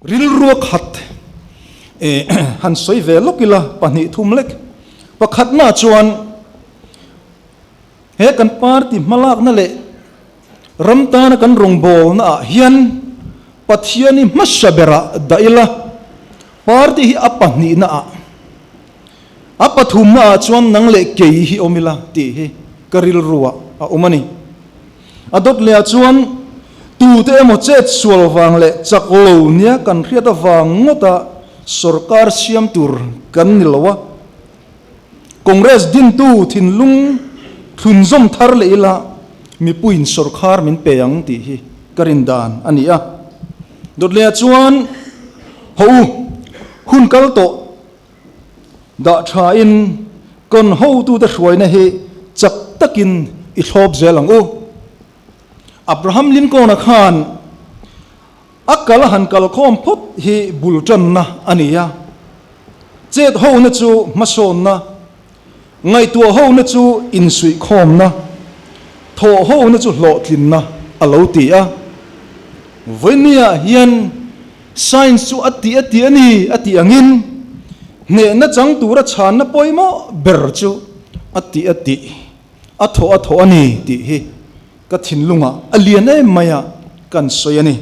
Rilrua khat han sawi ve lawk ila pahnih thum lek. Pakhatna chuan he kan party hmalakna leh ram tana kan rawngbawlna ah hian Pathian hi hmasa berah dah ila, party hi a pahnihna ah, a pathumna ah chuan nang leh kei hi awm ila tih hi ka rilruah a awm a ni. A dawt leh ah chuan tute emaw chet sual vang leh chak lo nia kan hriat avang ngawta sorkar siam tur kan ni lo a, Congress dintu thinlung thlunzawm thar leh ila mipuiin sorkar min pe ang tih hi ka rin dan a ni a. Dawt leh ah chuan haw u, hun kal tawh dah thain kan hotute hruaina hi chak takin i thlawp zel ang u. Abraham Lincoln-a khan a kal a han kalkhawm phawt hi bul tanna a ni a. Chet hona chu hmasawnna, ngaihtuah hona chu insuihkhawmna, thawh hona chu hlawhtlinna a lo ti a. Vawinia hian Science chu a ti a ti a ni a tih angin hnehna chang tura chhanna pawimawh ber chu a ti a tih, a thawh a thawh a ni tih hi ka thinlungah a lian em mai a kan sawi a ni.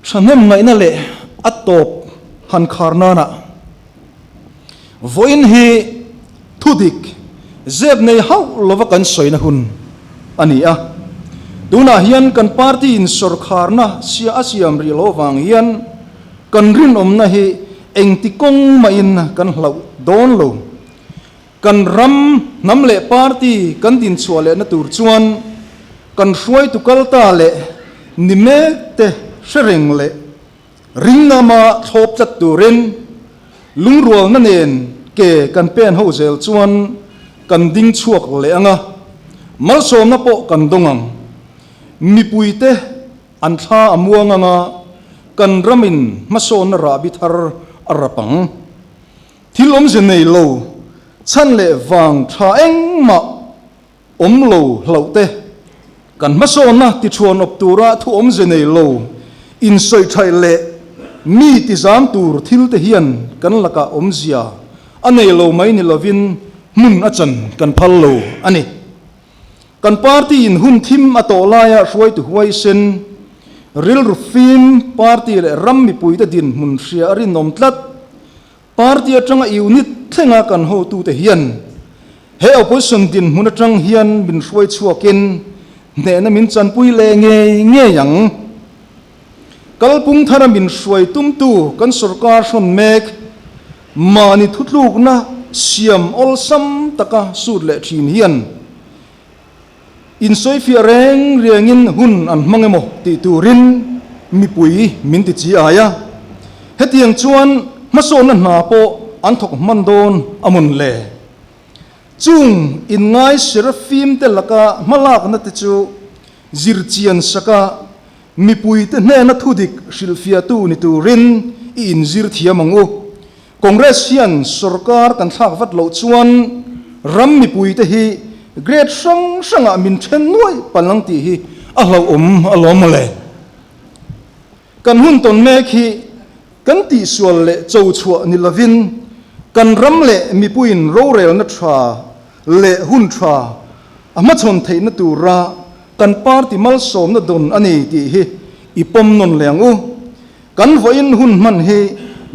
Thahnem ngaihna leh a tawp han khar nana vawiin hi thudik zep nei hauh lova kan sawina hun a ni a. Tunah hian kan party in sawrkharna sia a siam rih loh avang hian kan rinawmna hi engti kawng mahin kan hlauh dawn lo. Kan ram, hnam leh party kan dinchhuah lehna tur chuan kan hruaitu kalta leh ni mek te hre reng leh ringnama thlawp tlat turin lungrualna nen ke kan pen ho zel chuan kan ding chhuak leh ang a, malsawmna pawh kan dawng ang. Mipuite an thla a muang ang a, kan ramin hmasawnna rahbi thar a rap ang. Thil awmze nei lo, chhan leh vang tha engmah awm lo hlauh te, kan hmasawnna tichhuan awp tura thu awmze nei lo insawihthaih leh mi tizam tur thil te hian kan lakah awmzia a nei lo mai ni lovin hmun a chan kan phal lo a ni. Kan party in hun thim a tawh laia hruaitu huaisen, rilru fim, party leh ram mipuite dinhmun hria a rinawm tlat. Party atanga unit thlenga kan hotute hian he opposition dinhmun atang hian min hruai chhuakin hnehna min chanpui leh ngei ngei ang. Kalpung thara min hruai tumtu kan sorkar hrawn mek mahni thutlukna siam awlsam taka sut leh thin hian insawifiah reng rengin hun an hmang emaw tih turin mipui min ti chi ai a. Hetiang chuan hmasawnna hna pawh an thawk hman dawn a mawn le. Chung inngai serafim te laka hmalakna te chu zirchian saka Mipuite hnena thudik hrilhfiahtu ni turin i inzir thiam ang u. Congress hian sorkar kan thlak vat loh chuan ram mipuite hi grade hrang hrangah min then nuai palh ang tih hi a hlauhawm alawm mawle. Kan hun tawn mek hi kan tihsual leh cho chhuah ni lovin kan ram leh mipuiin rorelna tha leh hun tha a hmachhawn theihna tura Kan party malsawmna dawn a ni tih hi i pawm nawn leh ang u. Kan vawiin hun hman hi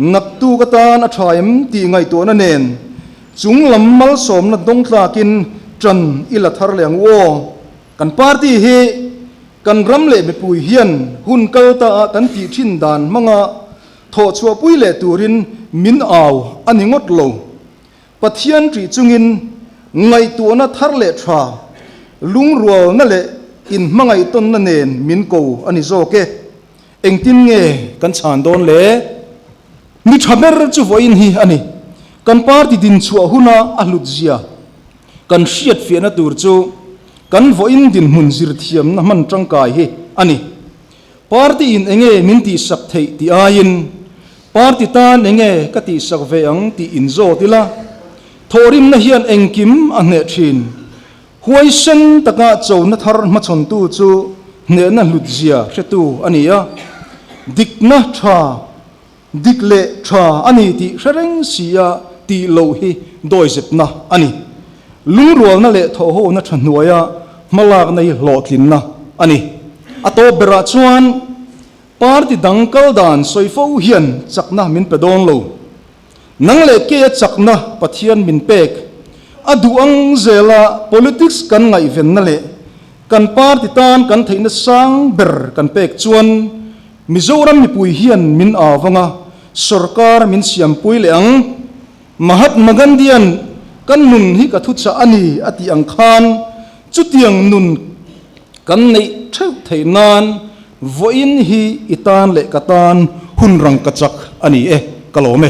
naktuk atan a tha em tih ngaihtuahna nen chung lam malsawmna dawng tlakin ṭan i la thar leh ang u aw. Kan party hi kan ram leh mipui hian hun kal ta ah kan tih thin dan hmanga thawhchhuahpui leh turin min au a ni ngawt lo. Pathian ṭih chungin ngaihtuahna thar leh ṭha, lungrualna leh inhmangaihtawnna nen min ko a ni zawk e. Engtin nge kan chhan dawn le? Mi ṭha ber chu vawiin hi a ni. Kan party dinchhuah huna a hlutzia kan hriatfiahna tur chu kan vawiin dinhmun zirthiamna hman ṭangkai hi a ni. Party in enge min tihsak theih tih aiin party tan enge ka tihsak ve ang tih inzawt ila, thawhrimna hian engkim a hneh thin. Huaisen taka chona thar hmachhawntu chu hnehna hlutzia hretu a ni a. Dikna tha, dik leh tha a ni tih hre reng si a tih loh hi dawizepna a ni. Lungrualna leh thawhhona tha hnuaia hmalakna hi hlawhtlinna a ni. A tawp berah chuan party dang kal dan sawi fo hian chakna min pe dawn lo. Nang leh keia chakna Pathian min pek a duh ang zela politics kan ngaihvenna leh kan party tan kan theihna sang ber kan pek chuan Mizoram mipui hian min avanga sorkar min siampui leh ang. Mahatma Gandhi-a'n kan nun hi ka thuchah a ni a tih ang khan chutiang nun kan neih theuh theih nan vawiin hi i tan leh ka tan hun rang ka chak a ni e, ka lawm e.